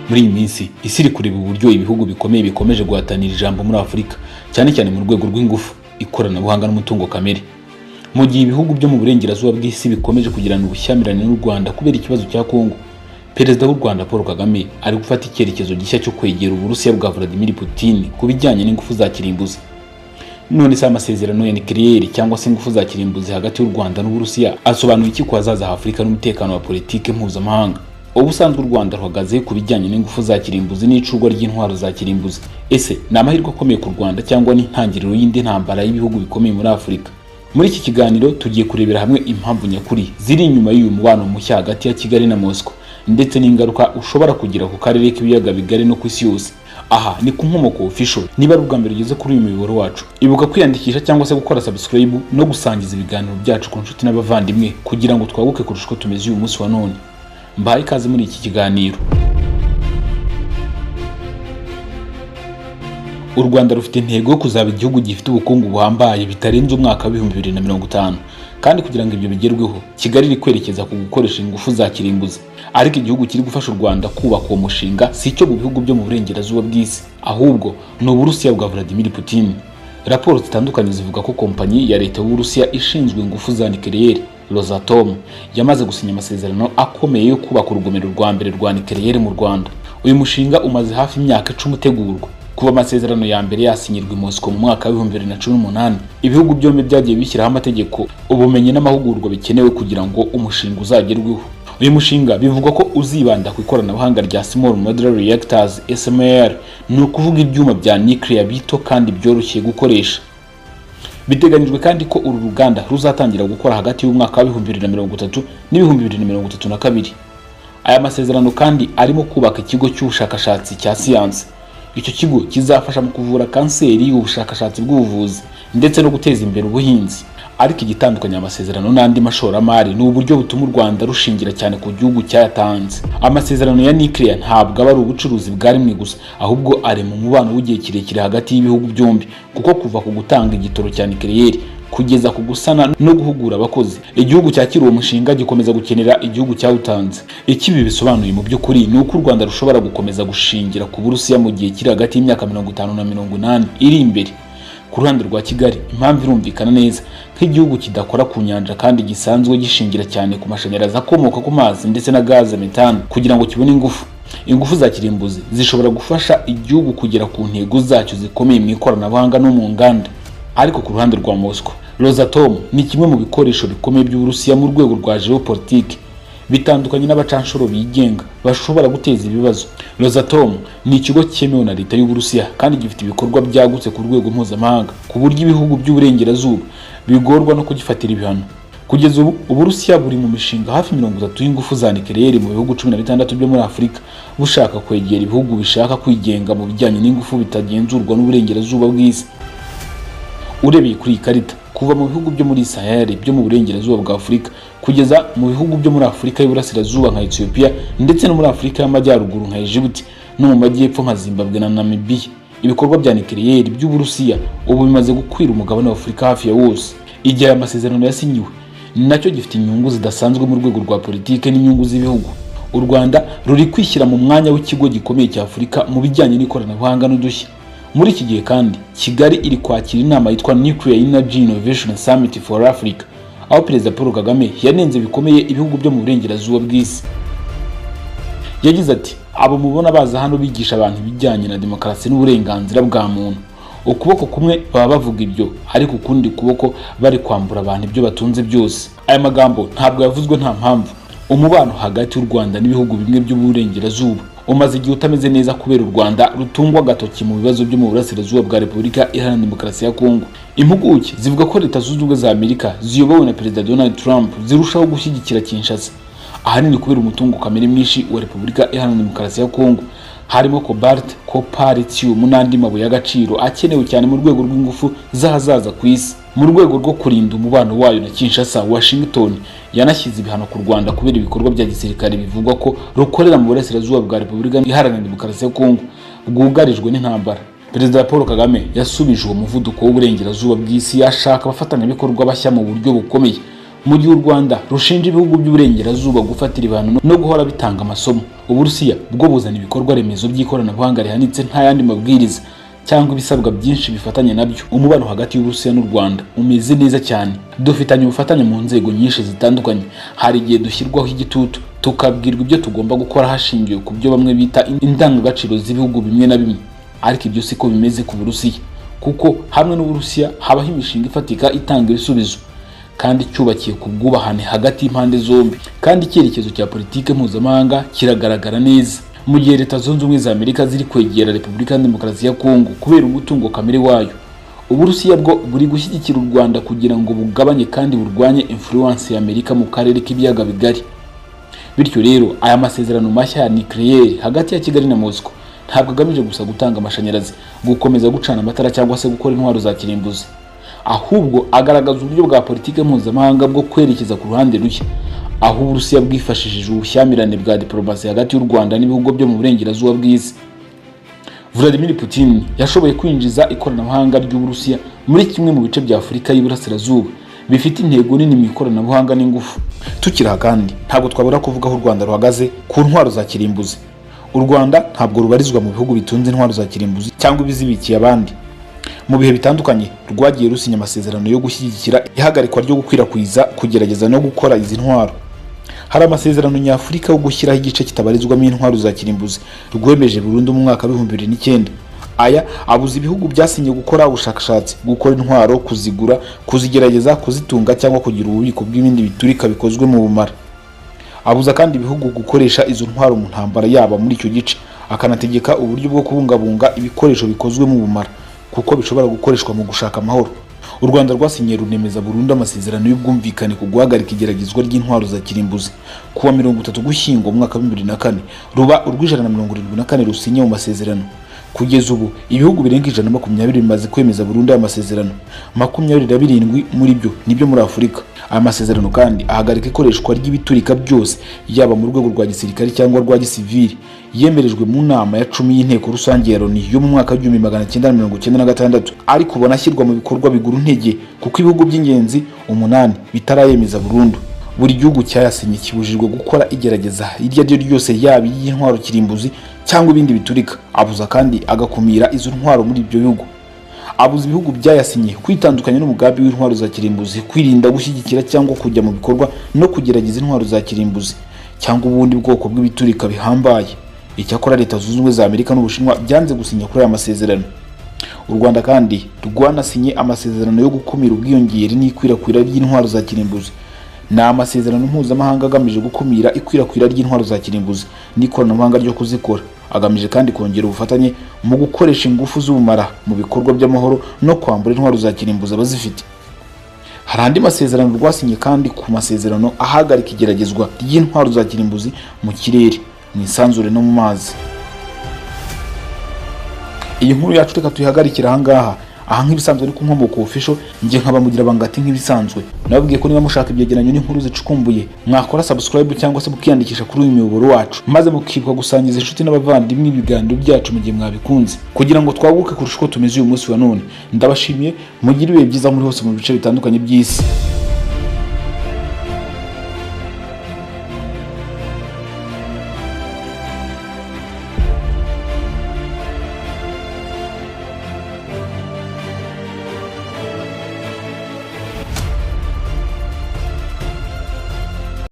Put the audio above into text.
Muri iyi minsi isi iri kureba uburyo ibihugu bikomeye bikomeje guhatanira ijambo muri Afurika, cyane cyane mu rwego rw'ingufu, ikoranabuhanga n'umutungo kamere. Mu gihe ibihugu byo mu burengerazuba bw'isi bikomeje kugirana ubushyamirane n'u Rwanda kubera ikibazo cya Kongo, Perezida w'u Rwanda Paul Kagame ari gufata icyerekezo gishya cyo kwegera Uburusiya bwa Vladimir Putin ku bijyanye n'ingufu za kirimbuzi. None se amasezerano ya nucléaire cyangwa se ingufu za kirimbuzi hagati y'u Rwanda n'Uburusiya asobanuye iki ku hazaza ha Afurika n'umutekano wa politike mpuzamahanga? Ubusanzwe u Rwanda ruhagaze ku bijyanye n'ingufu za kirimbuzi n'icurwa ry'intwaro za kirimbuzi. Ese ni amahirwe akomeye ku Rwanda cyangwa ni intangiriro y'indi ntambara y'ibihugu bikomeye muri Afurika? Muri iki kiganiro tugiye kurebera hamwe impamvu nyakuri ziri inyuma y'uyu mubano mushya hagati ya Kigali na Moscow, ndetse n'ingaruka ushobora kugira ku karere k'ibiyaga bigari no ku isi yose. Aha ni ku Nkomoko Official. Niba ari ubwa mbere ugeze kuri uyu muyoboro wacu, ibuka kwiyandikisha cyangwa se gukora subscribe no gusangiza ibiganiro byacu ku nshuti n'abavandimwe kugira ngo twaguke kurusha uko tumeze uyu munsi wa none. Mbahaye ikaze muri iki kiganiro. U Rwanda rufite intego yo kuzaba igihugu gifite ubukungu buhambaye bitarenze umwaka wa 2050, kandi kugira ngo ibyo bigerweho, Kigali iri kwerekeza ku gukoresha ingufu za kirimbuzi. Ariko igihugu kiri gufasha u Rwanda kubaka uwo mushinga si icyo mu bihugu byo mu burengerazuba bw'isi, ahubwo ni Uburusiya bwa Vladimir Putin. Raporo zitandukanye zivuga ko kompanyi ya leta y'Uburusiya ishinzwe ingufu za nucléaire, Rosatom, yamaze gusinya amasezerano akomeye yo kubaka urugomero rwa mbere rwa nucléaire mu Rwanda. Uyu mushinga umaze hafi imyaka 10 utegurwa kuva amasezerano ya mbere yasinyirwa i Moscow mu mwaka wa 2018. Ibihugu byombi byagiye bishyiraho amategeko, ubumenyi n'amahugurwa bikenewe kugira ngo umushinga uzagerweho. Uyu mushinga bivugwa ko uzibanda ku ikoranabuhanga rya Small Modular Reactors, SMR, ni ukuvuga ibyuma bya nuclear bito kandi byoroshye gukoresha. Biteganyijwe kandi ko uru ruganda ruzatangira gukora hagati y'umwaka wa 2030 n'ibihumbi 2032. Aya masezerano kandi arimo kubaka ikigo cy'ubushakashatsi cya siyansi. Icyo kigo kizafasha mu kuvura kanseri, ubushakashatsi bw'ubuvuzi ndetse no guteza imbere ubuhinzi. Ariko igitandukanya amasezerano n'andi mashoramari ni uburyo butuma u Rwanda rushingira cyane ku gihugu cyayatanze. Amasezerano ya nuclear ntabwo aba ari ubucuruzi bwa rimwe gusa, ahubwo ari mu mubano w'igihe kirekire hagati y'ibihugu byombi, kuko kuva ku gutanga igitoro cya nucléaire kugeza ku gusana no guhugura abakozi, igihugu cyakira uwo mushinga gikomeza gukenera igihugu cyawutanze. Icyo ibi bisobanuye mu by'ukuri ni uko u Rwanda rushobora gukomeza gushingira ku Burusiya mu gihe kiri hagati y'imyaka 50 na 80 iri imbere. Ku ruhande rwa Kigali, impamvu irumvikana neza. Nk'igihugu kidakora ku nyanja kandi gisanzwe gishingira cyane ku mashanyarazi akomoka ku mazi ndetse na gaze metane kugira ngo kibone ingufu, ingufu za kirimbuzi zishobora gufasha igihugu kugera ku ntego zacyo zikomeye mu ikoranabuhanga no mu nganda. Ariko ku ruhande rwa Moscow, Rosatom ni kimwe mu bikoresho bikomeye by'Uburusiya mu rwego rwa geopolitike. Bitandukanye n'abacanshuro bigenga bashobora guteza ibibazo, Rosatom ni ikigo cyemewe na leta y'Uburusiya kandi gifite ibikorwa byagutse ku rwego mpuzamahanga, ku buryo ibihugu by'uburengerazuba bigorwa no kugifatira ibihano. Kugeza ubu, Uburusiya buri mu mishinga hafi 30 y'ingufu za nucléaire mu bihugu 16 byo muri Afurika, bushaka kwegera ibihugu bishaka kwigenga mu bijyanye n'ingufu bitagenzurwa n'uburengerazuba bw'isi. Urebeye kuri iyi karita, kuva mu bihugu byo muri Sahel byo mu burengerazuba bwa Afurika kugeza mu bihugu byo muri Afurika y'Iburasirazuba nka Ethiopia, ndetse no muri Afurika y'Amajyaruguru nka Djibouti, no mu majyepfo nka Zimbabwe na Namibia, ibikorwa bya nucléaire by'Uburusiya ubu bimaze gukwira umugabane wa Afurika hafi ya wose. Igihe aya masezerano yasinyiwe nacyo gifite inyungu zidasanzwe mu rwego rwa politike n'inyungu z'ibihugu. U Rwanda ruri kwishyira mu mwanya w'ikigo gikomeye cya Afurika mu bijyanye n'ikoranabuhanga n'udushya. Muri iki gihe kandi, Kigali iri kwakira inama yitwa Nuclear Energy Innovation Summit for Africa, aho Perezida Paul Kagame yanenze bikomeye ibihugu byo mu burengerazuba bw'isi. Yagize ati: "Abo mubona baza hano bigisha abantu ibijyanye na demokarasi n'uburenganzira bwa muntu, ukuboko kumwe baba bavuga ibyo, ariko ukundi kuboko bari kwambura abantu ibyo batunze byose." Aya magambo ntabwo yavuzwe nta mpamvu. Umubano hagati y'u Rwanda n'ibihugu bimwe by'uburengerazuba umaze igihe utameze neza kubera u Rwanda rutungwa agatoki mu bibazo byo mu burasirazuba bwa Repubulika Iharanira Demokarasi ya Kongo. Impuguke zivuga ko Leta Zunze Ubumwe za Amerika ziyobowe na Perezida Donald Trump zirushaho gushyigikira Kinshasa, ahanini kubera umutungo kamere mwinshi wa Repubulika Iharanira Demokarasi ya Kongo, harimo cobalt, copper, lithium n'andi mabuye y'agaciro akenewe cyane mu rwego rw'ingufu z'ahazaza ku isi. Mu rwego rwo kurinda umubano wayo na Kinshasa, Washington yanashyize ibihano ku Rwanda kubera ibikorwa bya gisirikare bivugwa ko rukorera mu burasirazuba bwa Repubulika Iharanira Demokarasi ya Kongo bwugarijwe n'intambara. Perezida Paul Kagame yasubije uwo muvuduko w'uburengerazuba bw'isi, ashaka abafatanyabikorwa bashya mu buryo bukomeye. Mu gihe u Rwanda rushinja ibihugu by'uburengerazuba gufatira ibihano no guhora bitanga amasomo, Uburusiya bwo buzana ibikorwa remezo by'ikoranabuhanga rihanitse, nta yandi mabwiriza cyangwa ibisabwa byinshi bifatanye nabyo. Umubano hagati y'Uburusiya n'u Rwanda umeze neza cyane. Dufitanye ubufatanye mu nzego nyinshi zitandukanye. Hari igihe dushyirwaho igitutu, tukabwirwa ibyo tugomba gukora hashingiwe ku byo bamwe bita indangagaciro z'ibihugu bimwe na bimwe, ariko ibyo siko bimeze ku Burusiya, kuko hamwe n'Uburusiya habaho imishinga ifatika itanga ibisubizo kandi cyubakiye ku bwubahane hagati y'impande zombi, kandi icyerekezo cya politike mpuzamahanga kiragaragara neza. Mu gihe Leta Zunze Ubumwe za Amerika ziri kwegera Repubulika ya Demokarasi ya Kongo kubera umutungo kamere wayo, Uburusiya bwo buri gushyigikira u Rwanda kugira ngo bugabanye kandi burwanye influence ya Amerika mu karere k'Ibiyaga Bigari. Bityo rero, aya masezerano mashya ya nucléaire hagati ya Kigali na Moscow ntabwo agamije gusa gutanga amashanyarazi, gukomeza gucana amatara cyangwa se gukora intwaro za kirimbuzi, ahubwo agaragaza uburyo bwa politike mpuzamahanga bwo kwerekeza ku ruhande rushya, aho Uburusiya bwifashishije ubushyamirane bwa diplomasi hagati y'u Rwanda n'ibihugu byo mu burengerazuba bw'isi. Vladimir Putin yashoboye kwinjiza ikoranabuhanga ry'Uburusiya muri kimwe mu bice bya Afurika y'Iburasirazuba bifite intego nini mu ikoranabuhanga n'ingufu. Tukiri aha kandi, ntabwo twabura kuvuga aho u Rwanda ruhagaze ku ntwaro za kirimbuzi. U Rwanda ntabwo rubarizwa mu bihugu bitunze intwaro za kirimbuzi cyangwa ibizibikiye abandi. Mu bihe bitandukanye rwagiye rusinya amasezerano yo gushyigikira ihagarikwa ryo gukwirakwiza, kugerageza no gukora izi ntwaro. Hari amasezerano nyafurika yo gushyiraho igice kitabarizwamo intwaro za kirimbuzi rwemeje burundu mu mwaka wa 2009. Aya abuza ibihugu byasinye gukora ubushakashatsi, gukora intwaro, kuzigura, kuzigerageza, kuzitunga cyangwa kugira ububiko bw'ibindi biturika bikozwe mu bumara. Abuza kandi ibihugu gukoresha izo ntwaro mu ntambara yaba muri icyo gice, akanategeka uburyo bwo kubungabunga ibikoresho bikozwe mu bumara kuko bishobora gukoreshwa mu gushaka amahoro. U Rwanda rwasinyiye runemeza burundu amasezerano y'ubwumvikane ku guhagarika igeragezwa ry'intwaro za kirimbuzi kuwa 30 Gushyingo mu mwaka wa 2004, ruba urw'174 rusinye mu masezerano. Kugeza ubu ibihugu birenga 120 bimaze kwemeza burundu aya masezerano, 27 muri byo nibyo muri Afurika. Aya masezerano kandi ahagarika ikoreshwa ry'ibiturika byose, yaba mu rwego rwa gisirikare cyangwa rwa gisivili. Yemerejwe mu nama ya 10 y'Inteko Rusange ya Loni yo mu mwaka wa 1996, ariko ubona ashyirwa mu bikorwa bigura intege kuko ibihugu by'ingenzi umunani bitarayemeza burundu. Buri gihugu cyayasinye kibujijwe gukora igerageza iryo ari ryo ryose, yaba iy'intwaro kirimbuzi cyangwa ibindi biturika. Abuza kandi agakumira izo ntwaro muri ibyo bihugu. Abuza ibihugu byayasinye kwitandukanya n'umugambi w'intwaro za kirimbuzi, kwirinda gushyigikira cyangwa kujya mu bikorwa no kugerageza intwaro za kirimbuzi cyangwa ubundi bwoko bw'ibiturika bihambaye. Icyakora Leta Zunze Ubumwe za Amerika n'Ubushinwa byanze gusinya kuri aya masezerano. U Rwanda kandi rwanasinye amasezerano yo gukumira ubwiyongere n'ikwirakwira ry'intwaro za kirimbuzi. Ni amasezerano mpuzamahanga agamije gukumira ikwirakwira ry'intwaro za kirimbuzi n'ikoranabuhanga ryo kuzikora. Agamije kandi kongera ubufatanye mu gukoresha ingufu z'ubumara mu bikorwa by'amahoro no kwambura intwaro za kirimbuzi abazifite. Hari andi masezerano rwasinye kandi ku masezerano ahagarika igeragezwa ry'intwaro za kirimbuzi mu kirere, mu isanzure no mu mazi. Iyi nkuru yacu reka tuyihagarikire ahangaha. Aha nk'ibisanzwe ni ku Nkomoko Official, njye nkaba mugira bangati. Nk'ibisanzwe nababwiye ko niba mushaka ibyegeranyo n'inkuru zicukumbuye, mwakora subscribe cyangwa se mukiyandikisha kuri uyu muyoboro wacu, maze mukibuka gusangiza inshuti n'abavandimwe ibiganiro byacu mu gihe mwabikunze, kugira ngo twaguke kurusha uko tumeze uyu munsi wa none. Ndabashimiye, mugire ibihe byiza muri hose mu bice bitandukanye by'isi.